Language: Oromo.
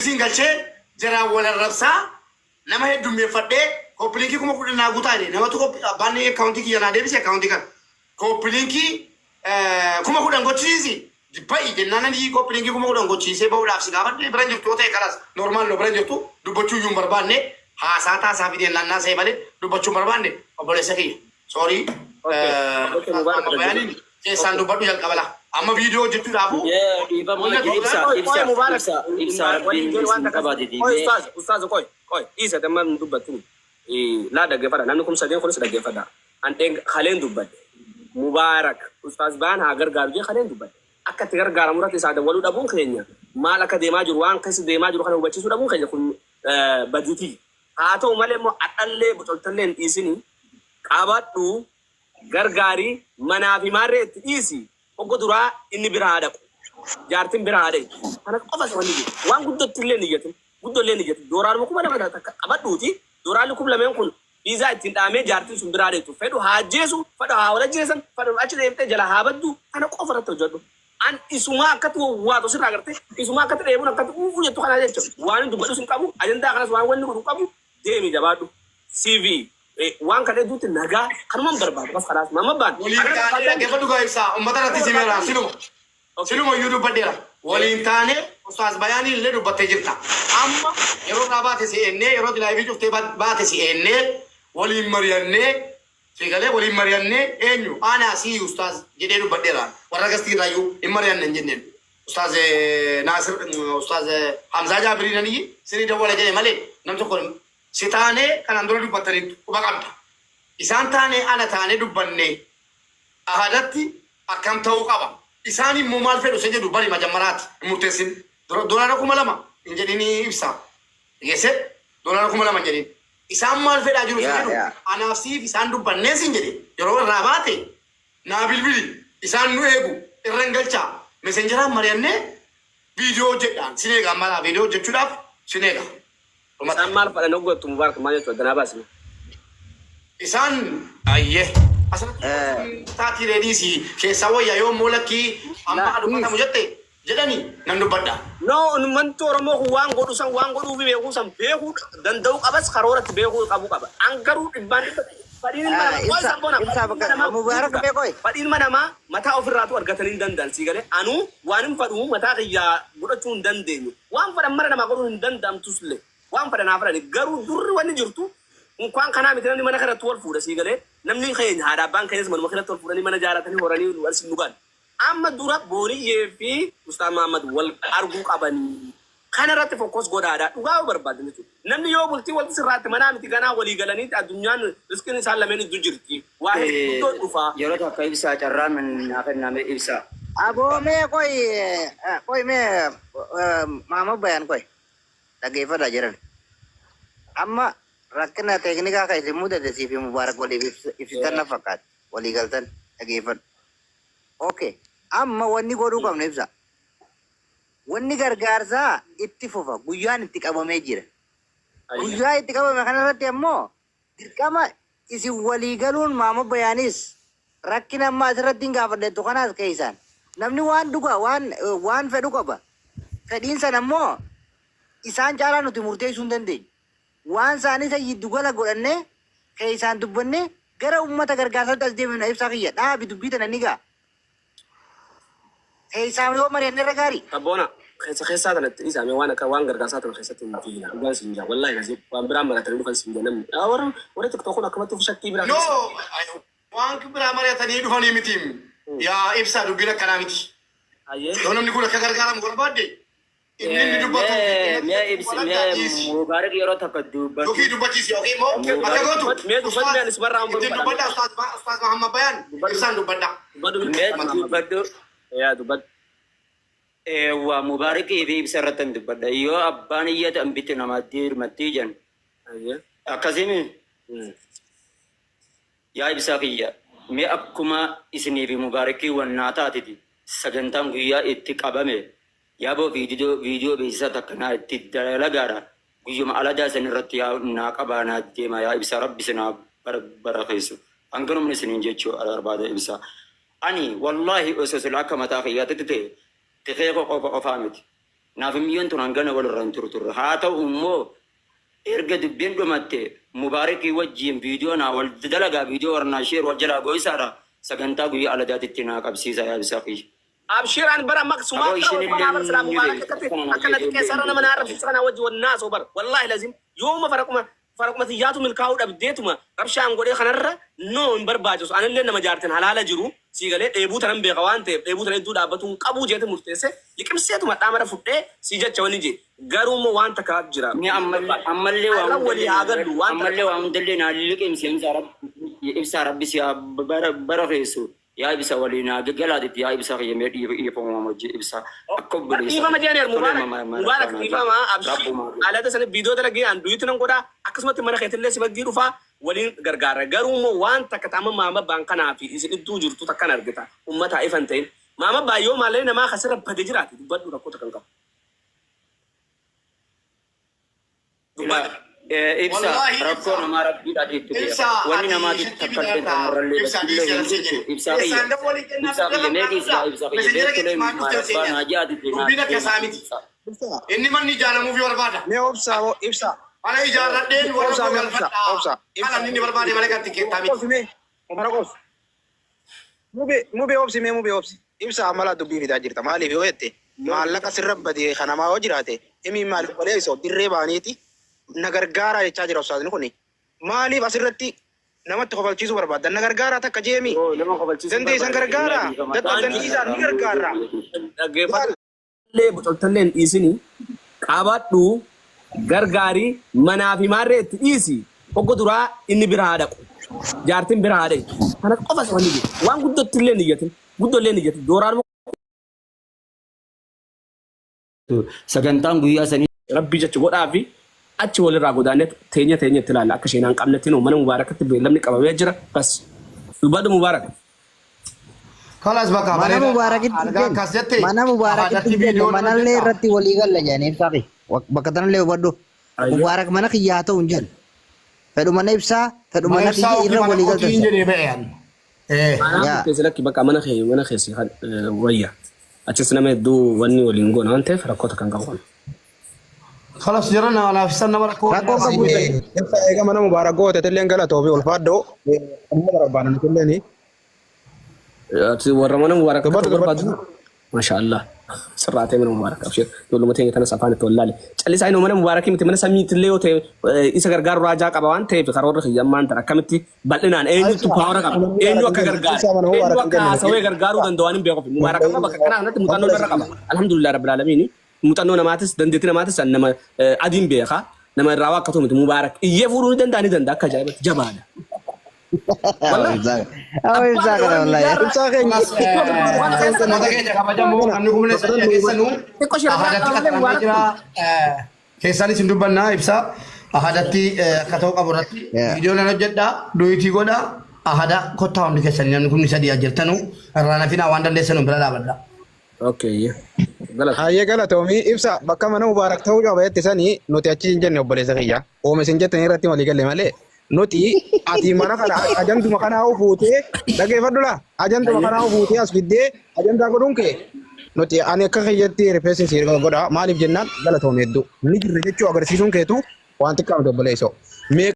Poolisiin galchee jaraan wal arrabsaa nama heddummeeffadhee copy linkii 10,000 naa guutaa jedhe namatu copy abbaan akkaawuntii kiyya naa deebise akkaawuntii kana copy linkii 10,000 gochisiisi ba'i jennaan ani copy linkii 10,000 gochisiisee ba'uudhaaf si gaafadhe bira hin jirtu yoo ta'e kalaas normal no bira hin jirtu dubbachuu iyyuu hin barbaanne haasaa taasaa fideen naannaa sa'e malee dubbachuu hin barbaanne obboleessa kiyya sorry. Okay. Okay, Mubarak Amma bayaaniin keessaan dubbadhu jalqabala amma viidiyoo hojjechuudhaafu Mee dhiifama wanna wajjin ibsa Qoy, qoy, ibsa Mubarak. ibsa ibsa Waliin rabbiin jedhu waan isin takka. qabaate Qoy, diimee ustaaz, ustaaz, qoy, qoy. Dhiisa damma hin dubbattu. Laa dhaggeeffadha. Namni 3000 kunis dhaggeeffadha. An dheen kaleen dubbadhe. Mubarak, ustaaz baan haa gargaaru jee kaleen dubbadhe. Akka itti gargaaramu irratti isaa dawwaluu dhabuun keenya maal akka deemaa jiru waan keessa deemaa jiru kana hubachiisuu dhabuun keenya kun badiitii. Haa ta'u malee immoo adhallee bocoltallee hin dhiisini qabadhu gargaari manaa fi maarree itti dhiisi hogga duraa inni bira haa dhaqu jaartin bira haa dhaqxu kana qofa wanni jiru waan guddootti illee hin iyyatin guddoo illee hin iyyatin dooraaluma 2000 takka qabadhuuti dooraalli kum lameen kun viizaa ittiin dhaamee jaartin sun bira haa dhaqxu fedhu haa ajjeesu fedhu haa wal ajjeesan fedhu achi deemtee jala haa baddu kana qofa irratti hojjedhu an isumaa akkatti wawwaatu sirraa agartee isumaa akkatti dheebuun akkatti uuu jettu kanaa jecha waan hin dubbadhus hin qabu ajandaa kanas waan wanni godhu hin qabu deemi jabaadhu CV waan kana hedduutti nagaa kanuman barbaada bas kalaas mamma baan Waliin kana taanee barbaadan dhaggeeffadhu gaa ibsaa ummata irratti simeera siluma siluma iyyuu dubbadheera waliin taanee ustaaz bayaanii illee dubbattee jirta amma yeroo irraa baate si eennee yeroo laayivii cuftee baate si eennee waliin mari'annee si galee waliin mari'annee eenyu aanaa si ustaaz jedhee dubbadheera warra gastii irraa iyyuu hin mari'anne hin jenneen ustaaz Naasir ustaaz Hamzaa Jaabirii naniyyi sinii dawwala jedhe malee nam tokko Si taanee kanaan dura dubbattaniittu quba qabda. Isaan taanee ana taanee dubbannee ahadatti akkam ta'uu qaba. Isaan immoo maal fedhu isa jedhu bari majammaraati hin murteessin. Doolaara 2000 hin jedhinii ibsaa. Dhageessee? Doolaara 2000 hin jedhin. Isaan maal fedhaa jiru isa Yaa jedhu yaa. anaaf siif isaan dubbannee siin jedhe yeroo irraa baate naa bilbili isaan nu eegu irran galchaa messengeraan mari'annee viidiyoo hojjedhaan sin eega amma laa viidiyoo hojjechuudhaaf sin eega. Dhumate. Isaan maal fadhan hoggattu Mubarak maal jechuudha danaa baasne. Isaan ayyee asirratti dubbatuun taatii reediisi keessaa wayya yoo immoo lakkii amma Laa haa dubbatamu dhiis. jette jedhani nan dubbadha. No ummanti Oromoo kun waan godhu san waan godhuufi beekuu san beekuu danda'uu qabas karooratti beekuu qabu qaba. An garuu dhibbaan dhibba fadhiin ilma namaa qoy Ibsa sabboona ibsa fadhiin ilma bakka namaa Mubarak guddaa mee qoy. fadhiin ilma namaa mataa ofirraatu argatanii hin danda'an sii galee anuu waan hin fadhuu mataa kiyyaa godhachuu hin dandeenyu waan fadhan mara namaa godhuun hin danda'amtusle waan fadhan haa fadhani garuu durri wanni jirtu unkwaan kanaa miti namni mana kanatti wal fuudha sii galee namni keenya haadha abbaan keenyas manuma kanatti wal fuudhanii mana jaaratanii horanii wal sin dhugan Amma dura Booniyyee fi Ustaaz Mahammad wal arguu qabanii. Kana irratti focus godhaadha. Dhugaa yoo barbaaddan jechuudha. Namni yoo bultii walti sirraatti manaa miti ganaa walii galaniiti addunyaan risqiin isaan lameen iddu jirti. Waa hedduu dhufa. Yeroo takka ibsaa carraa naa kennaa mee ibsaa. Aboo mee qoy qoy mee Mahamad Bayaan qoy dhaggeeffadhaa jiran. Amma rakkina teeknikaa kan isin mudate sii fi Mubaarak waliif ibsitan na fakkaata. Walii galtan dhaggeeffadhu. Ok amma wanni godhuu qabnu ibsa wanni gargaarsaa itti fufa guyyaan itti qabamee jira guyyaa itti qabame kanarratti ammoo dirqama isin walii galuun maamo bayaanis rakkina amma asirratti hin gaafadhettu kanaas keessaan namni waan dhugaa waan waan fedhu qaba fedhiin san ammoo isaan caalaa nuti murteessuu hin dandeenyu Waan isaanii san jiddu gala godhannee, keeysaan dubbannee, gara ummata gargaarsaatti as deebifna ibsaa kiyya dhaabi dubbii tana ni gaha. Keeysaan yoo mari'anne irra gaarii. Sabboona, keessa keessaa tana itti dhiisaa mee waan akka waan gargaarsaa tana keessatti hin fiiginaa dhugaan siin jaa wallaahi laziim waan biraan maratanii dhufan siin jaa namni yaa warri warri tiktok kun akkamatti of shakkii biraa No keessa waan biraa mari'atanii dhufanii miti yaa ibsaa dubbiin akkanaa miti. Hayyee. Yoo namni kun akka gargaaramu barbaadde Inni inni dubbatu Mee mee inni ibsi walakkaa mee dhiisi. Mubaarak yeroo takka dubbadhu. Yookiin dubbachiisi yookiin immoo akka Mubaarak gootu Mee dubbadhu mee ustaaz ani sumarraa hin ittiin barbaada. dubbadha ustaaz ustaaz Muhammad Bayaan Dubbadhu. ibsaan dubbadha. Dubbadhu Mee mee Muhammad. dubbadhu. Yaa dubbadhu. Eewwa Mubaarakii fi ibsa irratti hin dubbadha. Yoo abbaan iyyata hin bitti namaatti hirmattii jan. Ayyee. Akkasimi Hmm. yaa ibsaa kiyya mee akkuma isinii fi Mubaarakii wannaa taatiti sagantaan guyyaa itti qabame Yaaboo viididoo video beeksisaa takka naa itti dalagaadha guyyuma aladaa san irratti yaa naa qabaa naa deemaa yaa ibsaa rabbi isin haa barakeessu hanganumni isiniin jechuu barbaada ibsaa ani wallahi osoo sila akka mataa kiyyaatitti ta'e tikee koo qofa qofaa miti Naaf miyyoon tun hangana walirra hin turturre. Haa ta'u immoo erga dubbiin dhumatte Mubaarakii wajjiin viidiyoo naa wal dalagaa viidiyoo warnaa sheer wal jalaa gooyisaadha sagantaa guyyaa aladaatitti naa qabsiisa yaa ibsaa kiyya. Abshir an bara amma sumaa Aboo kana wal isinillee bar silaa ni mubaarak beektu akkatti akkana naa akka na jechuun xiqqeessa irra nama na arrabsiisu kana wajji wal naasoo bar wallahi lazim yooma faraquma faraquma tiyyaatu milkaa'uu dhabdeetuma rabshaan godhee kanarra no hin barbaachisu anillee nama jaartin halaala jiru sii galee dheebuu tanan beeka waan ta'eef dheebuu tana hedduu dhaabbatuu hin qabuu jeete murteesse liqimseetuma dhaamara fudhee sii jecha wani jee garuu immoo waan takka jira Mee ammallee ammallee waa har'a walii hundallee haa naa gallu waan takka ammallee waa hundallee naa liqimsi ibsaa rabbi ibsaa rabbi si haa bara barakeessu yaa ibsa walii naa galaatitti yaa ibsa kiyya mee dhiifama wajji ibsa akka obboleessa Dhiifama kiyya jeeneer tolee Mubaarak mama Mubaarak rabbaa naa dhiifama jedhe abshii rabbumaa jedhe. alada sana viidiyoo dalagee an duyutti nan godhaa akkasumatti mana keetillee si baggii dhufaa waliin gargaara garuu immoo waan takka ta'ama maama baan kanaa fi isin idduu jirtu takkan argita ummataa ifan ta'in maama baan yoo maallee namaa kasirra bade jiraate dubbadhu rakkoo takka hin qabu. Ilaa Dubbadhu. ibsa Wallaahi rakkoo ibsa namaa rabbii dhadhiitti beeka. ibsa Wanni ati namaatiif shakkii takka illee bitaa tamarrallee ibsa batillee dhiisee hin rasii jirtu. jedhe. Ibsaa kiyya Keessaan dawwalii kennaa ibsaa bilbila kiyya mee lammaa dhiisaa dhuftaa ibsaa kiyya messenjera beektolee keetti maal dhuftee maarabbaa seenyaa naa jaatitti naa dubbiin akka deema isaa miti. ibsaa. Ibsaa. Inni manni ijaaramuuf barbaada. Mee obsaa hoo ibsaa. Mana ijaarradheen warra Obsaa koo mee obsaa galfadhaa. obsaa Kana ibsaa. inni barbaade malee kan tikkeettaa miti. Obsi mee Umara obsi. Mubee mubee obsi mee mubee obsi. Ibsaa amala dubbii fidaa jirta maaliif yoo jette maallaqa sirra badee kanamaa yoo jiraate himi maaliif malee isoo dirree baaniiti na gargaaraa jechaa jira ustaazni kuni. Maaliif asirratti namatti kofalchiisuu barbaaddan na gargaaraa takka jeemi. Oo, nama kofalchiisuu Dandeessan barbaade. gargaaraa Dhiifama dadhabdan dhiisaa ni gargaarra. Dhaggeeffadhu. Maal Illee bocoltallee hin dhiisini qabadhu gargaari manaa fi maarree itti dhiisi hogga duraa inni bira haa dhaqu jaartin bira haa dhaqu kana qofa isa wanni jiru waan guddootti illee hin iyyatin guddoo illee hin iyyatin dooraan Sagantaan guyyaa sanii rabbii jecha godhaa fi achi walirraa godaanne teenya teenya itti ilaalla akka isheen hin qabnetti nuu mana mubaarakatti beellamni qabamee jira bas dubbadhu mubaarak. Kalas bakka Mana bareedaadha. Mubaarakitti hin Algaa jennu. akkas jette Mana Mubaarakitti ahadatti hin jennu. viidiyoo nama Manallee jedha. irratti walii galla jedhanii ibsaaqi. Bakka tanallee hubadhu. Mubaarak mana kiyya haa ta'u hin jennu. Fedhu mana ibsaa, fedhu Mana mana ibsaa kiyya yookiin irra mana walii galtan kotiin jedhu. jedhee ba'e an. Eh. Anaa Yaa. murteesse lakki bakka mana kee mana kee si wayya. Achis nama hedduu wanni waliin goona waan ta'eef rakkoo takka hin qabu. Kalas jara na laafisaan nama rakkoo Rakkoo qabu. Ibsa eega mana mubaarak goote illeen galatoo fi ulfaadhoo amma barbaadan illeen Ati warra mana mubaarak akka dubbadhu ta'u dubbadhu. barbaadu. Masha Allah. Sirraatee mana mubaarak abshir. Ijoolluma teenya tanas afaan itti wallaale. Callisaa inni mana mubaarakii miti mana samiitti illee yoo ta'e isa gargaaru raajaa qaba waan ta'eef karoorri kiyya ammaan tana akkamitti bal'inaan eenyutu Ibsa paawara qaba mana mubaarak eenyu hin akka kennu. gargaare Ibsa mana eenyu mubaarak hin akka kennu. haasawee gargaaruu danda'u waan hin beekuuf mubaarak amma bakka kanaa kanatti muuxannoo irra qaba. Alhamdulillah rabbil aalamiin muuxannoo namaatis dandeettii namaatis nama adiin beeka nama irraa waa akka ta'u miti mubaarak iyyee fuudhuu ni danda'a ni danda'a akka ajaa'ibatti jabaadha. Wallahi Awwa ibsaa abbaan kana warra wallahi. miidiyaarraa Ibsaa keenya Kalas waan keessa uummata keenya kabajamoo namni kumne sadii keessanuu xiqqoo shira biraa ahadatti qaba malee qaxaramee mubaarak jira. kun. Keessaanis hin dubbannaa ibsa ahadatti akka ta'u qabu irratti Yaa. viidiyoo nan hojjedha du'iitii godha ahada kottaa hundi keessanii namni kumni sadii ajjeertanuu irraa nafinaa waan dandeessanu bira dhaabadha. Okay. Galata. Hayyee galatoomii ibsa bakka mana mubaarak ta'uu qaba jette sanii nuti achi hin jenne obboleessa kiyya. Ooma isin jettan irratti walii galle malee nuti ati mana kana ajanduma kanaa fuutee dhageeffadhu laa ajanduma kanaa fuutee as fiddee ajandaa godhuun kee nuti ani akka kiyyatti rifeensi si godha maaliif jennaan galatoomii hedduu ni jirre jechuu agarsiisuun keetu waan xiqqaa miti obboleessoo. Mee